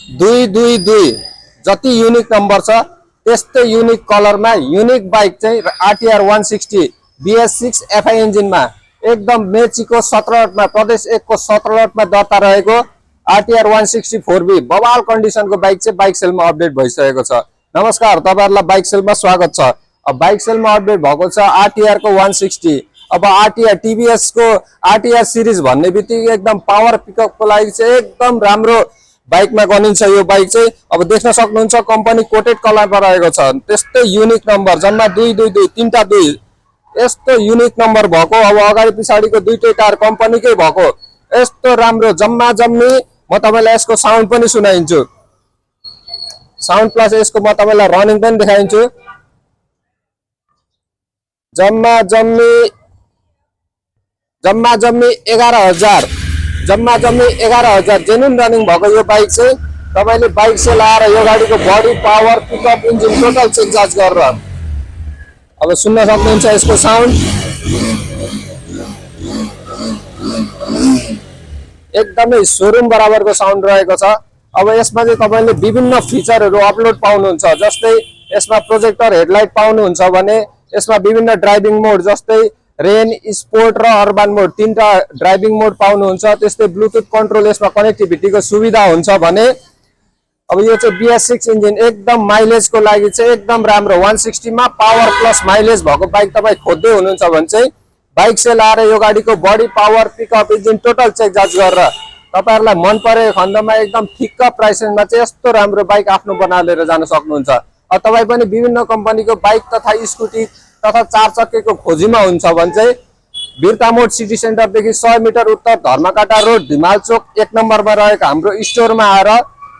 222 जति unique number छ त्यस्तै युनिक कलरमा युनिक बाइक चाहिँ आरटीआर 160 BS6 FI इन्जिनमा एकदम मेचीको 17 मा प्रदेश 1 को 17 मा दर्ता रहेको आरटीआर 160 4B बवाल कन्डिसनको बाइक चाहिँ बाइक सेलमा अपडेट भइसकेको छ। नमस्कार, तपाईहरुलाई बाइक सेलमा स्वागत छ। अब बाइक सेलमा अपडेट भएको छ आरटीआर को 160। अब आरटीआर टीवीएस को आरटीआर सिरिज भन्ने बित्तिकै एकदम पावर पिकअपको लागि चाहिँ एकदम राम्रो बाइकमा गनिन्छ यो बाइक चाहिँ। अब देख्न सक्नुहुन्छ कम्पनी कोटेड कलरमा रहेको छ। त्यस्तै युनिक नम्बर जम्मा 222 तीनटा 2 यस्तो युनिक नम्बर भएको। अब अगाडि पछाडीको दुईटै टायर कम्पनीकै भएको यस्तो राम्रो जम्मा जम्मी म तपाईलाई यसको साउन्ड पनि सुनाइन्छु। साउन्ड प्लस यसको म तपाईलाई रनिङ पनि देखाइन्छु। जम्मा जम्मी 11000 जम्मा जम्मी 11000 जेन्युन रनिङ भएको यो बाइक चाहिँ तपाईले बाइक सेल आएर यो गाडीको body power pickup engine total check जाँच गरेर अब सुन्न सक्नुहुन्छ यसको साउन्ड एकदमै शोरूम बराबरको साउन्ड रहेको छ। अब यसमा चाहिँ तपाईले विभिन्न फिचरहरु अपलोड पाउनुहुन्छ। जस्तै यसमा प्रोजेक्टर हेडलाइट पाउनुहुन्छ भने यसमा विभिन्न ड्राइभिङ मोड जस्तै रेन स्पोर्ट र अर्बन मोड तीनटा ड्राइभिङ मोड पाउनुहुन्छ। त्यस्तै ब्लुटुथ कन्ट्रोल यसमा कनेक्टिभिटीको सुविधा हुन्छ भने अब यो चाहिँ BS6 इन्जिन एकदम माइलेजको लागि चाहिँ एकदम राम्रो 160 मा पावर प्लस माइलेज भएको बाइक तपाई खोज्दै हुनुहुन्छ भने चाहिँ बाइक सेल आएर यो गाडीको body power pickup engine total check जाँच गरेर तपाईहरुलाई मन परेको खण्डमा एकदम ठिक्क प्राइसमा चाहिँ यस्तो राम्रो बाइक आफ्नो बना लिएर जान सक्नुहुन्छ। अब तपाई पनि विभिन्न कम्पनीको बाइक तथा स्कुटी तथा 4 चक्केको खोजीमा हुन्छ भने चाहिँ वीरता मोड सिटी सेन्टर देखि 100 मिटर उत्तर धर्मकाटा रोड धिमाल चोक 1 नम्बरमा रहेको हाम्रो स्टोरमा आएर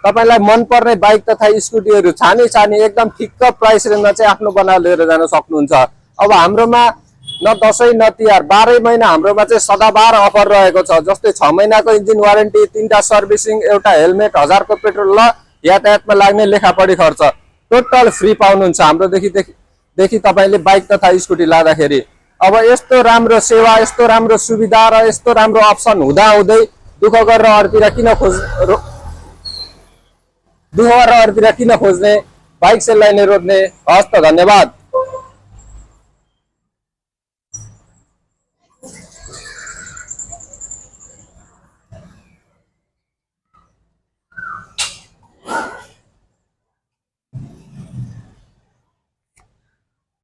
तपाईलाई मन पर्ने बाइक तथा स्कुटीहरु छानी एकदम ठिक्क प्राइस रेन्जमा चाहिँ आफ्नो बना लिएर जान सक्नुहुन्छ। अब हाम्रोमा न दशैं न तिहार 12 महिना हाम्रोमा चाहिँ सदाबार अफर रहेको छ। जस्तै 6 महिनाको इन्जिन वारेन्टी, 3टा सर्भिसिङ, एउटा हेलमेट, 1000 को पेट्रोल र यातायातमा लाग्ने लेखापढी खर्च टोटल फ्री पाउनुहुन्छ हाम्रो देखि तपाईले बाइक तथा स्कुटी लाँदाखेरि। अब यस्तो राम्रो सेवा, यस्तो राम्रो सुविधा र यस्तो राम्रो अप्सन हुँदाहुँदै दुःख गरेर अरूतिर किन खोज्ने बाइक सेललाई नै रोज्ने। हस्त धन्यवाद।